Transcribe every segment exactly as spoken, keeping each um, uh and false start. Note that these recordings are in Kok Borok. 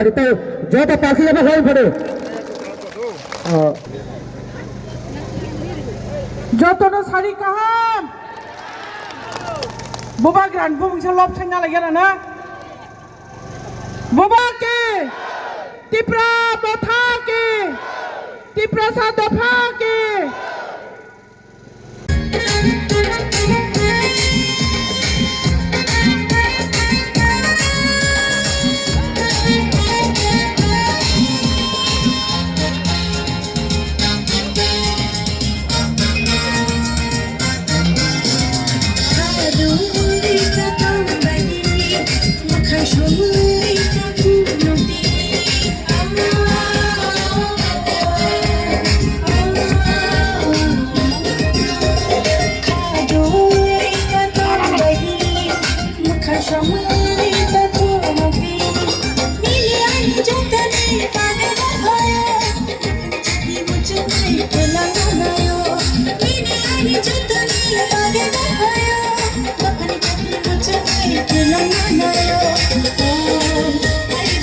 Joto party abo hoi phano. Ah. Jotono sari kaham. Bubagrani bumungsa lob thangna lagya na na. Buba ke. Tipra Motha ke. Tiprasa Dopha ke.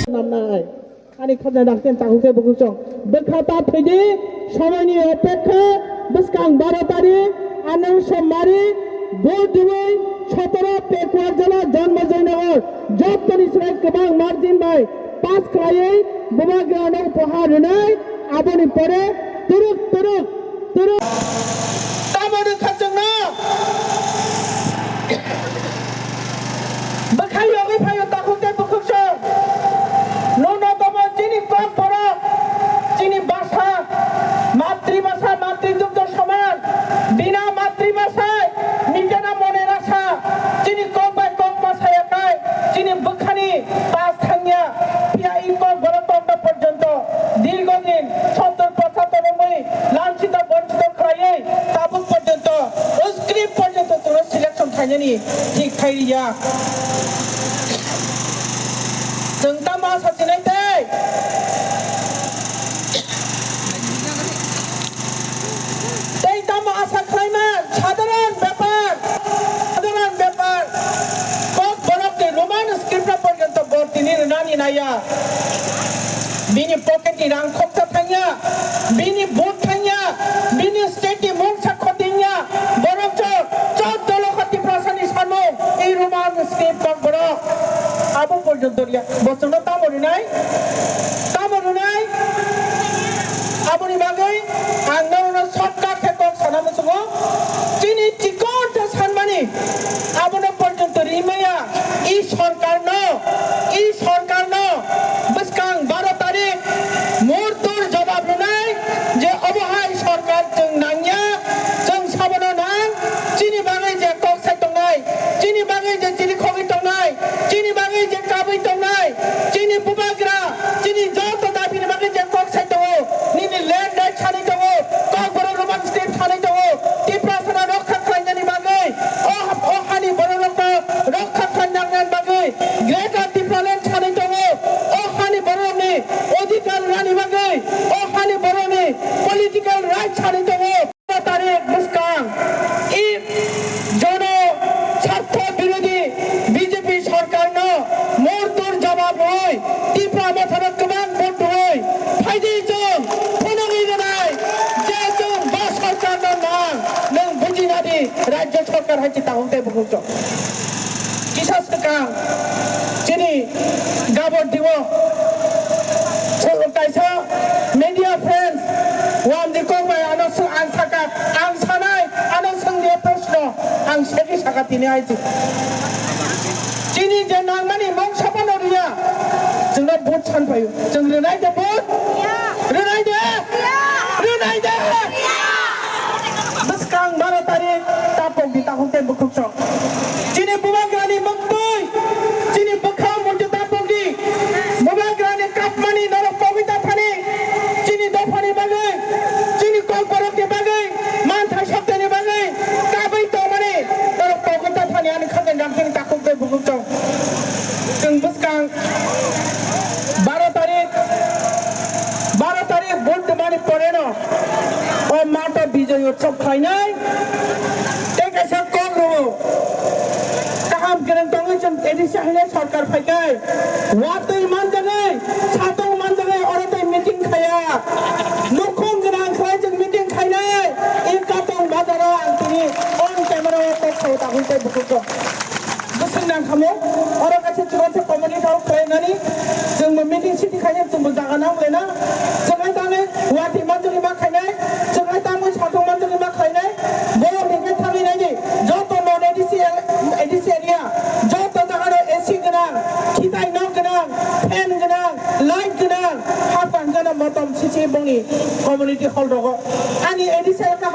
Namnai. Ani khajna dakten tahuk tei bukuchok. Bwkha ta thwidi, somoini opekha, bwskang baro tarik, ano somari, vote diwi, sotoro Pekuar jala, Janmajoi Nagar, jottoni srai kwbang margin bai pass khlaiwi, Bubagrano upahar rwnai, aboni pore, turuk, turuk, turuk. Tamo rwkha chwngno? Bwkhai yogwi phaio takhuk tei bukhuksong. Nuno tamo chini kok borok, chini basa, matribhasa, matridugdho soman, bina matribhasai, mijana mone rasa, chini kok bai kok ma saya khai, chini bwkhani pas thangya, phiya i kok borok tongna porjonto, dirgho din, sottor pochattor wngwi, lanchito bonchito khlaiwi, tabuk porjonto, script porjonto chwngno selection khainani thik khai riya. Chwng tamo asa sinai tei? Tei tamo asa khlaiman? Sadharan bepar, sadharan bepar. Kok borokni Roman script porjonto bortini rwnani naiya. Bini pocket ni rang khoksa thangya, bini vote thangya, bini state ni mungsa khotingya, borok chwng chwng dolo kha Tiprasani samung, ei Roman script kok borok. Abo porjonto riya, bo chwngno tamo rinai, tamo rinai, aboni bagwi ang norokno shortcut khe kok sana muchungo, chini chikon sa sanmani, abono porjonto rimaya, i sorkarno, i sorkarno bwskang baro tarik murtur jobab rwnai je obo hai sorkar chwng nangya, chwng sabono nang, chini bagwi je kok sai tongnai, chini bagwi je chiri khogwi tongnai, chini bagwi je kabwi tongnai, chini bubagra, chini joto dabini bagwi je kok sai tongo, nini land right sanwi tongo, kokborok Roman script sanwi tongo, Tiprasano rokha khlainani bagwi, o, o hani bororokno rokha khlainani bagwi, Greater Tipraland sanwi tongo, o hani bororokni odhikar rani bagwi, o hani bororokni political right sanwi tongo. Tarik bwskang i jono sartho birodhi B J P sorkarno murtur jawab rwui Tipra Mothano kwbang vote rwui phaidi chwng phunugwi rwnai je chwng bo sorkarno nang, nwng bujinadi rajya sorkar hai se tahung tei bukhuk chwng. Kisa swkang chini Gabor Diwo kaisa media friends wamdi kok bai ano swng ang saka, ang sanai ano swngdi proshno ang segi saka tini hai chini je nangmani mung sapano riya chwngno vote san phaio. Chwng rwnai de vote? Rwnai de? Rwnai de? Bwskang baro tarik tapok di tahung tei bukhuk chwng. Chini bubagrani muktwi, chini bwkha muitu tapok di. Bubagrani kapmani norok pogwi ta thani. Chini dophani bagwi, chini kokborokni bagwi, manthai sokteni bagwi kabwi tongmani norok pogwi ta thani ani khajani rang chini takhuk tei bukhuk chwng. Chwng bwskang baro tarik, baro tarik vote rwmani poreno o matho Bijoy Utsav khlainai tei kaisa kok rwo. Kaham kwrwng tongwi chwng A D C haino sorkar phaikai watwi manjagwi Tabuk tei bukuko. Bwswk nangkhamu, oro kaisa chubacha community hall khlainani, chwngbo meeting city khaina chwngbo jaga nang lena, chwng hai tangwi watwi manjani ma khainai, chwng hai tangwi sathung manjani ma khlainai, borok hinkhe thangwi naidi, joto non A D C, A D C area, joto jaga rok A C gwnang, khitai nok gwnang, fan gwnang, light gwnang, hapang gwnang motom sisi bongni community hall rogo. Ani A D C elaka